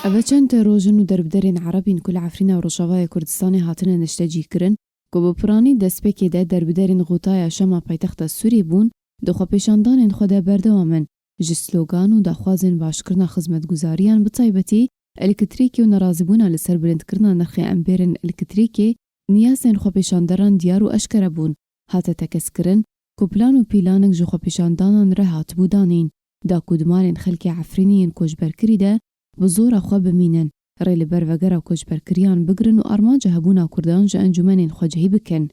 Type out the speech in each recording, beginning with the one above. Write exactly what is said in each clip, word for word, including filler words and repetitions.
Eve çend roj in û derbiderên Ereb ên ku li Efrîna Rojavayê Kurdistanê hatine neştecîkirin, ku bi piranî destpêkê de derbiderên Xûtaya Şama paytexta Sûriyê bûn, di xwepêşandanên xwe de berdewam in, ji slogan û daxwazên başkirina xizmetguzariyan, bi taybetî elektrîkê û nerazîbûna li ser bilindkirina nirxê empêrên elektrîkê, niyazên xwepêşanderan diyar û eşkere bûn. Hate tekez kirin ku plan û pîlanek ji xwepêşandanan re hatibû danîn, da ku di malên xelkê Efrînê yên koçberkirî de bi zora xwe bimînin, rê li ber vegera koçberkiriyan bigirin û armanca hebûna Kurdan ji encûmenên xwecihî bikin.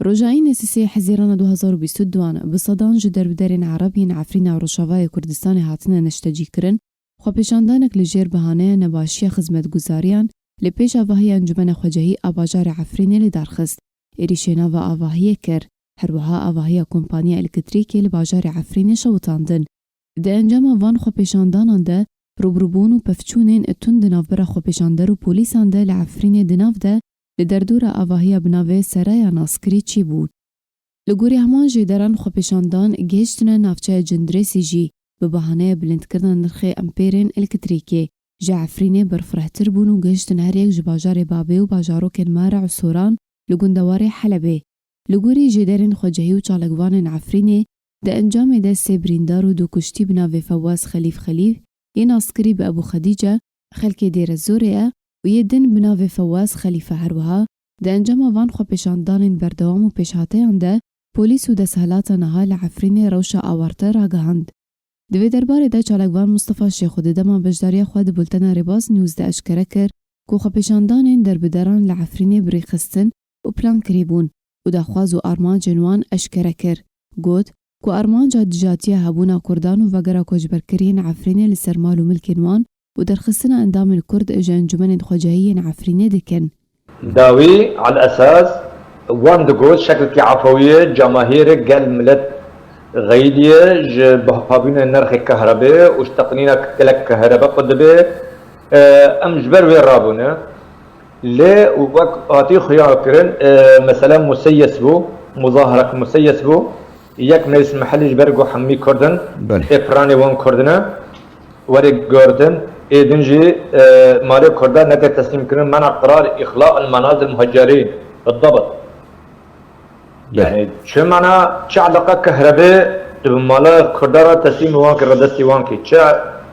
Roja Înê sisê Hezîrana du hazar û bîst û duan, bi sedan ji derbiderên Ereb yên Efrîna Rojavayê Kurdistanê hatine neştecîkirin, xwepêşandanek li jêr bihaneya nebaşiya xizmetguzariyan li pêş avahiya Encûmena Xwecehî a bajarê Efrînê li dar xist. Êrîşê nava avahiyê kir. Her wiha avahiya kompaniya elektrîkê li bajarê Efrînê şewitandin. Di encama van xwepêşandanan de rûbirûbûn û pevçûnên tund di navbera xwepêşander û polîsan de li Efrînê di nav de li derdora avahiya bi navê Seraya Naskirî çêbû. Li gorî heman jêderan xwepêşandan gihiştine navçeya Cindirêsî jî bi bahaneya bilindkirina nirxê empêrên elektrîkê. Ji Efrînê berfirehtir bûn û gihiştin her yek ji bajarê Babê û bajarokên Mare û Soran li gundewarê Helebê. Li gorî jêderên xwecihî û çalakvanên Efrînê, di encamê de sê birîndar û du kuştî bi navê Fewaz Xelîf Xelîf, yên naskirî bi Ebû Xedîce, xelkê Dêrezorê ye û yê din bi navê Fewaz Xelîfe. Her wiha di encama van xwepêşandanên berdewam û pêşhateyan de polîs û desthilata niha li Efrînê rewşa awarte ragihand. Di vê derbarê de çalakvan Mustafa Şêxo di dema beşdariya xwe di bultena Rêbaz News de eşkere kir ku xwepêşandanên derbideran li Efrînê bi rêxistin û plan kirî bûn û daxwaz û armancên wan eşkere kir. Got ku armanca dijatiya hebûna Kurdan û vegera koçberkiriyên Efrînê li ser mal û milkên wan û derxistina endamên Kurd ji encûmenên xwecehî yên Efrînê dikin. Dawî, al esas, wan digot şeklekî efewiyê camahîrê gel milet xeyîdiye ji bihabûnê nirxê kehrebê û ji teqnîna gelek kehrebe xwe dibê, e, em ji ber wê rabûne. Lê wek hatî xuya kirin, e, mesela museyes bû, muzaherek museyes bû, yek meclis mehellî ji ber ku hemî Kurd in, Belê. Ê piranê wan Kurd ne, werê girtin, ê din jî, e, malê Kurda neke teslîm kirin, mena qirar îxla il menazil muhecerîn, bidabit. Belê. Yani, çi mena, çi eleqa kehrebê tu bi mala Kurda re teslîm wan kir, destî wan kir? Çi,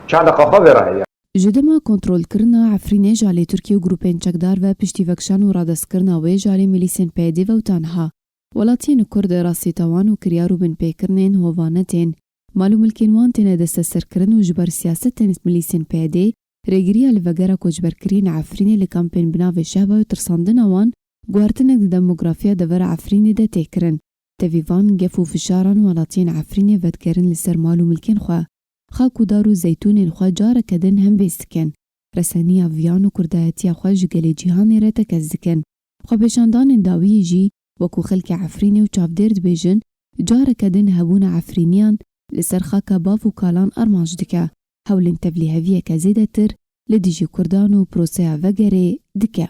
çi eleqa xwe vê re heye? Ji dema kontrolkirina Efrînê ji alî Tirkiye û grûpên çekdar ve piştî vekişan û radestkirina wê ji alî milîsên P Y D ve û tanha welatiyên Kurd rastî tawan û kiryar û binpêkirinên hovane tên. Mal û milkên wan têne desteserkirin û ji ber siyasetên milîsên P Y D rêgiriya li vegera koçberkiriyên Efrînê li kampên bi navê Şehba û tirsandina wan guhertinek di demografiya devera Efrînê de tê kirin. Tevî van gef û fişaran welatiyên Efrînê vedigerin li ser mal û milkên xwe. Xak û dar û zeytûnên xwe careke din hembêz dikin. Reseniya viyan û kurdayetiya xwe ji gelê cîhanê re tekez dikin. Xwepêşandanên dawiyê jî, wekû xelkê Efrînê û çavdêr dibêjin, careke din hebûna Efrîniyan li ser xaka bav û kalan armanc dike. Hewlên tevlîheviyeke zêdetir li dijî Kurdan û proseya vegerê dike.